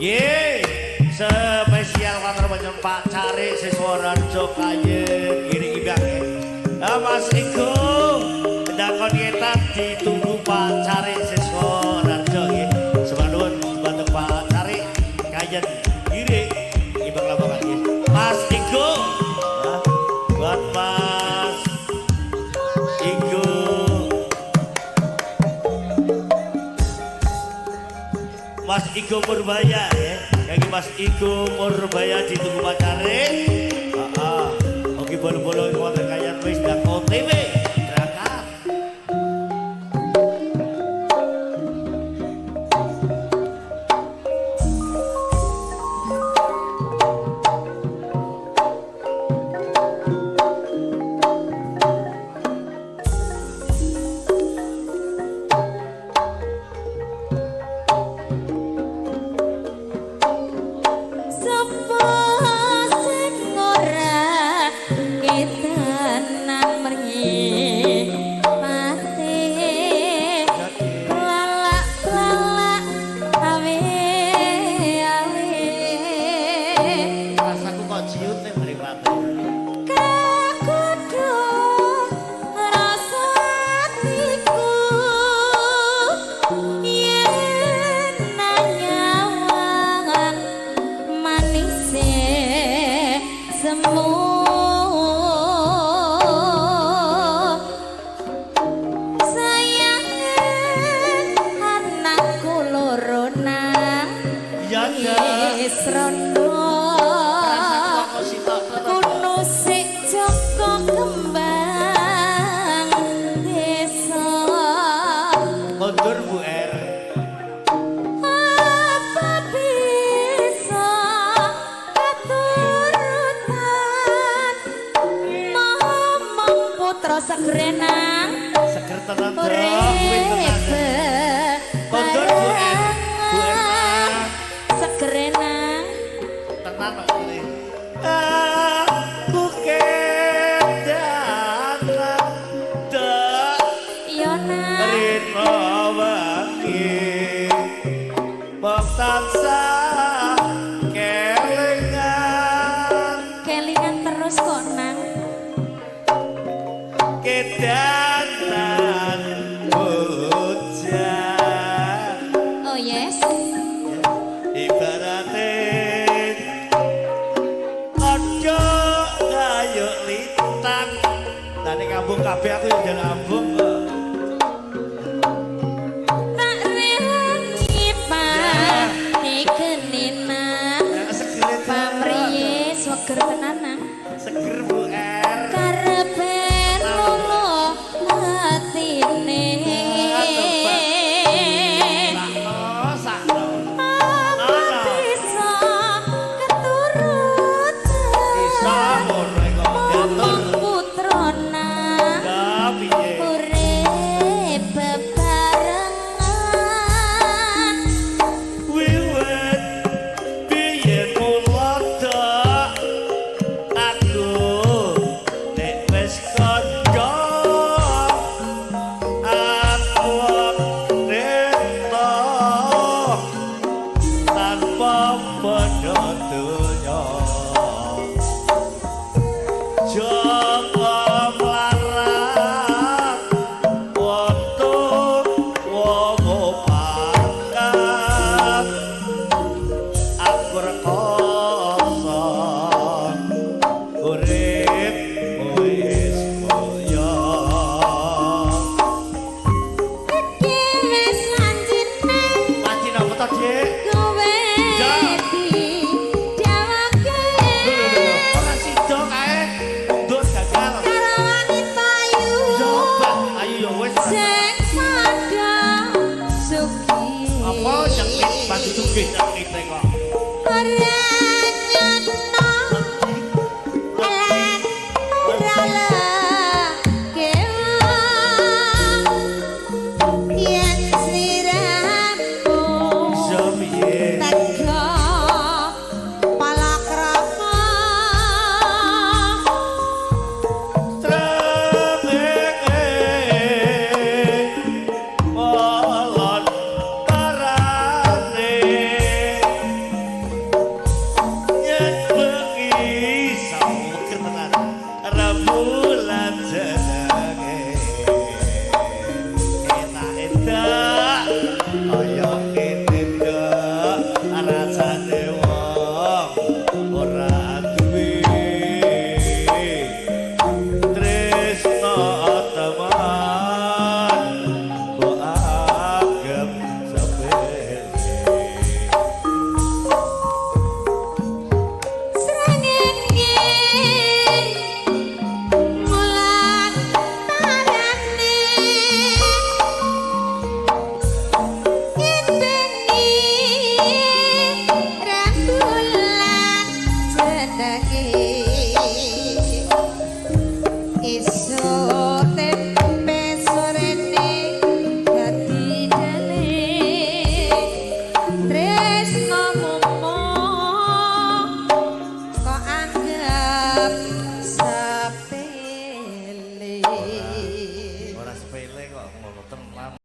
Ye, spesial matur panjenengan Pak Carik Sisworejo Kayen ngiring imbang ya. Ah, Mas Iko, ndakon ngetan ditunggu Pak Carik Sisworejo nggih. Sembah nuwun dumateng Pak Carik Kayen ngiring imbang lamongan nggih. Mas Iko, ah, buat Mas Iko. Mas Iko Purbaya ya. Yang Mas Iko Purbaya ditunggu pacare. Heeh. Oke bolo-bolo wonten kayan wis dak OTW. Berangkat. Sapa sing ora ketenan mripate lalak-lalak awe awe Rasaku kok ciut ning mripate. Kakudu rasa atiku yen nanyawang manise semu sayange anakku loro nang Iya, Dek. wis rondo. Rasaku kok sitok terus. Kuno sik Joko kembang desa. Kondur Bu R. Apa bisa katurutan momong putra segrenang Seger tenan, Dok. Kuwi tenan. Kondur Bu R. Bu R. Segrenang Tenan kok kuwi. Aku kedanan dek yo nang rino wengi mung tansah kelingan kelingan terus kok nang kedanan bocah oh yes ibarate aja kayu lintang. Lah nek ambung kabeh aku yo njaluk ambung.